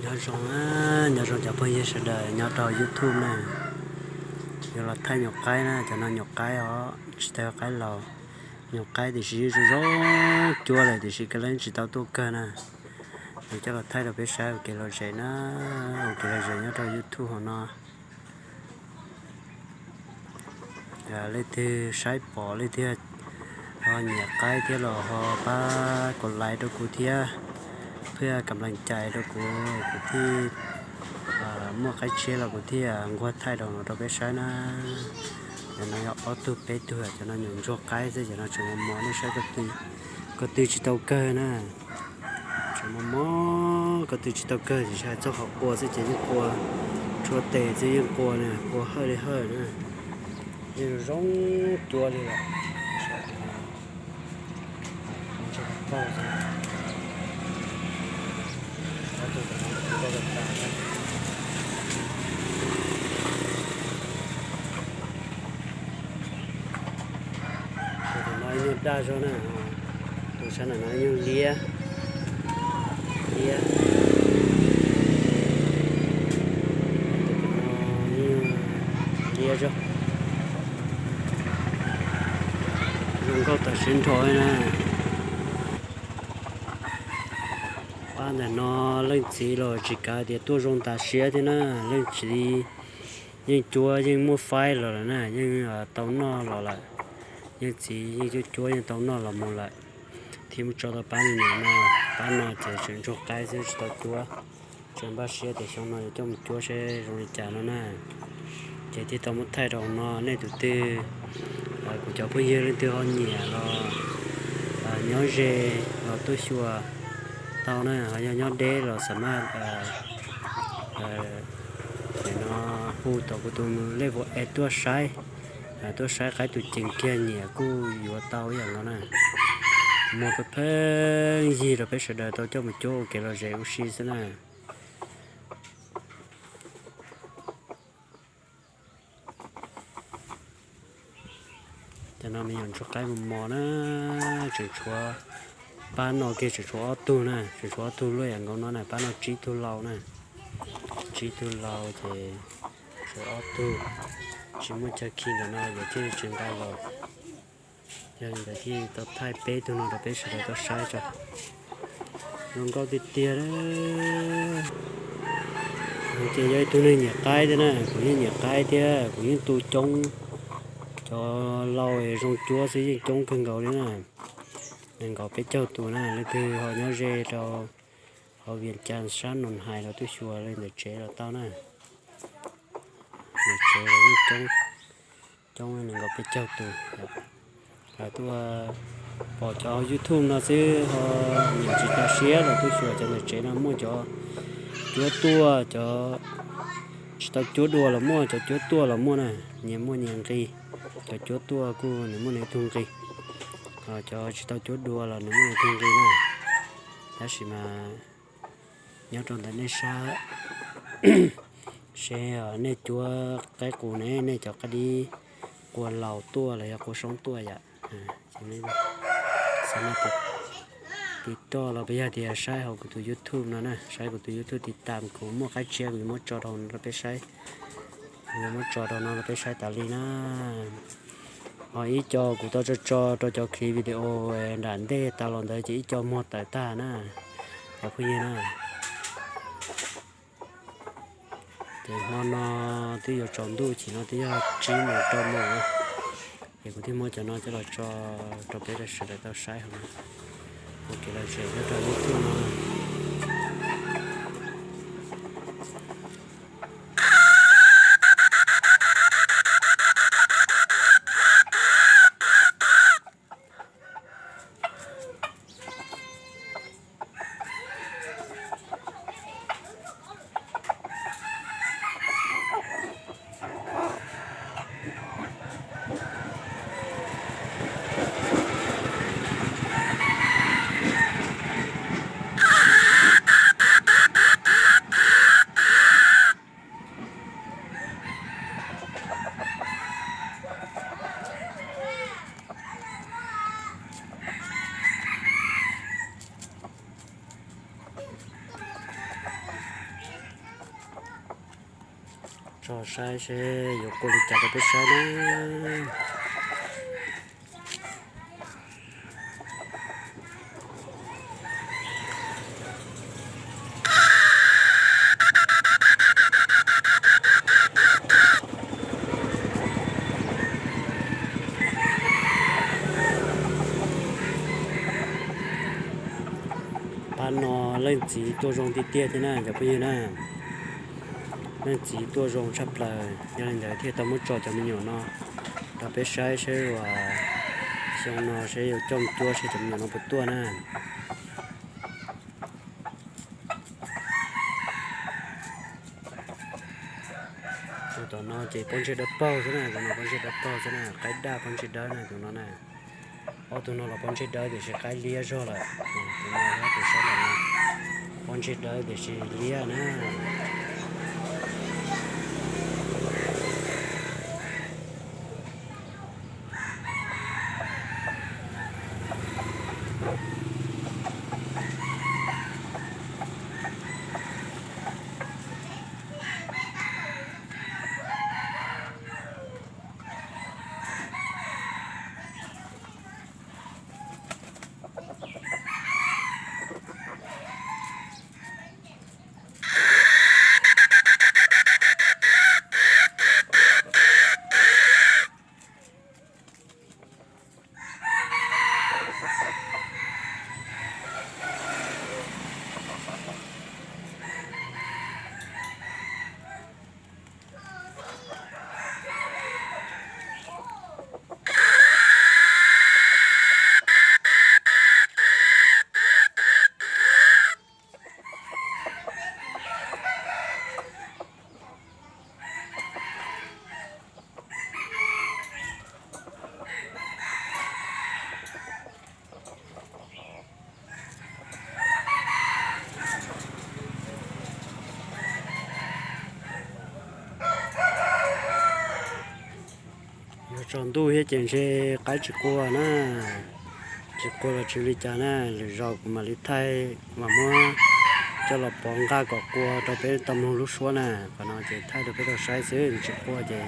Nyob zoo, nyob zoo cov phooj ywg sawv daws nyob rau YouTube na. Yuav los thaij nyuam qaib na, cov no nyuam qaib os, tsis tau qaib laus. Nyuam qaib tiam sis zoo zoo cuab lawm tiam sis koj leej tsis tau tuaj kawg na. Yuav coj los thaij rau peb saib ua kev lom zem na, ua kev lom zem nyob rau YouTube hauv no. Leej twg saib pom leej twg ho nyiam qaib thiab los ho pab kom like rau kuv thiab, phwj kam lees cai rau kuv, kuv thiaj muaj qaib tshiab los kuv thiaj nquag thaij rau no rau peb saib na. Cov no yog ob tug peb tug, cov no nyuam ntsuag qaib xwb, cov no tseem mos mos, nej saib ko tw tsis tau kawg na. Tseem mos mos, ko tw tsis tau kawg, tiam sis hais txog qhov qua xwb ces yeej qua, tshua tes xwb yeej qua na, qua hawj li hawj na. Yeej zoo cuab li lawm. Tus no nyuag daj zog na, tus sab ntawm no nyuag liab, liab, tus no nyuag liab zog. Zoo nkauj tam sim nrho na. Pab ntawm no leej txiv los tsis kav tias tuaj zoo tas siab thiab na, leej txiv yeej cuab yeej muaj faib los lawm na, yeej tau noj los lawm. Yeej txiv yeej cuab cuab yeej tau noj los mus lawm, thiaj muab tso tau pab me nyuam no. Pab no ces tseem ntsuag qaib xwb tsis tau cuab. Tseem npaj siab tias xyoo no yuav coj mus cuab seb zoo li cas no na. Ces thiaj tau muab thaij rau no, nej tus twg, kuv cov phooj ywg leej twg ho nyiam los nyob ze los tuaj xyuas tau na, ho yog nyob deb los xam maj no hu tom kuv tus level es tuaj saib, tuaj saib qaib tus ceev kiag nyiam kuj yuav tau ib yam nkaus na. Muag pheej pheej yig rau peb sawv daws tau coj mus cuab ua kev lom zem ua si xwb na. Cov no me nyuam ntsuag qaib mos mos na, tseem tshuav, pab no kiag tseem tshuav ob tug na, tseem tshuav ob tug luaj yam nkaus no na, pab no tsib tug laus na, tsib tug laus ces tshuav ob tug, tsis muaj chaw khi ntawm no ces thiaj li tsis nqa los. Yog li ntawd thiaj tau thaij peb tug no rau peb sawv daws tau saib tso. Zoo nkauj tiag tiag. Ces yog ib tug neeg nyiam qaib thiab na, kuv yeej nyiam qaib thiab kuv yeej tu coob. Cov laus zoo cuab xwb yeej coob kawg nkaus li na. Nees nkaum peb caug tus na, leej twg ho nyob ze rau hauv Vias Cas sab Nus Hais los tuaj xyuas li ntawm tsev los tau na. Ntawm tsev los yeej coob, coob nees nkaum peb caug tus. Tuaj pom cov YouTube no xwb ho nyiam tsis tas siab los tuaj xyuas cov ntawm tsev no, muaj cov cuab tuaj, cov tsis tau cuab dua los muaj, cov cuab tuaj los muaj na, nyias muaj nyias nqi. Cov cuab tuaj kuj nws muaj nws ib tug nqi, cov tsis tau cuab dua los nws muaj nws ib tug nqi na. Tab sis mas nyob rau ntawm nej sab, seb nej cuab qaib qus ne, nej cov qaib dib qua laus tuaj los yog qua soob tuaj yom. Tiv toj los peb yog tias saib hauv kuv tus YouTube no na, saib kuv tus YouTube tiv tam kuv muaj qaib tshiab kuv yuav muab tso rau no rau peb saib, kuv yuav muab tso rau no rau peb saib tas li na. Ho ib co kuv tau tso tso rau cov clip video nram ntej tas los ntawd ces ib co muag tawm tag na, cov phooj ywg na. Ces hmo no twb yuav tsaus ntuj, chim no twb yog tsib moos rau moos, ces kuv thiaj muab cov no coj los tso rau peb sawv daws tau saib hauv no. Ua kev lom zem nyob rau YouTube no. Tso saib seb yuav kuaj li cas rau peb saib na. Pab no leej txiv tuaj zoo tiag tiag thiab na cov phooj ywg na. Leej txiv tuaj zoo tshaj plaws, yog li ntawd thiaj tau muab tso cov me nyuam no rau peb saib seb uas xyoo no seb yuav coj cuab seb cov me nyuam no puas tuaj na. Tus tom no ces pob ntseg dawb paug xwb na, tus no pob ntseg dawb paug xwb na, qaib daj pob ntseg dawb na tus no na. Ob tug no los pob ntseg dawb tiam sis qaib liab zog lawm. Tus no thiab tus sab nraum no pob ntseg dawb tiam sis liab na. Yuav tsaus ntuj thiab ces ntshe qaib tsis qua na, tsis qua los tsis li cas na, lwm zaus kuv mam li thaij mas muab coj los pov nqa kom qua rau peb tau mloog lub suab na. Qhov no ces thaij rau peb tau saib xwb, tsis qua ces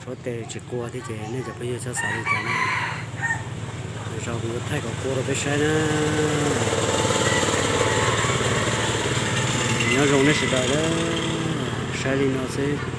tshuav tes tsis qua thiab ces nej cov phooj ywg txhob xav li cas na. Lwm zaus kuv yuav thaij kom qua rau peb saib na. Nyob zoo nej sawv daws, saib li no xwb.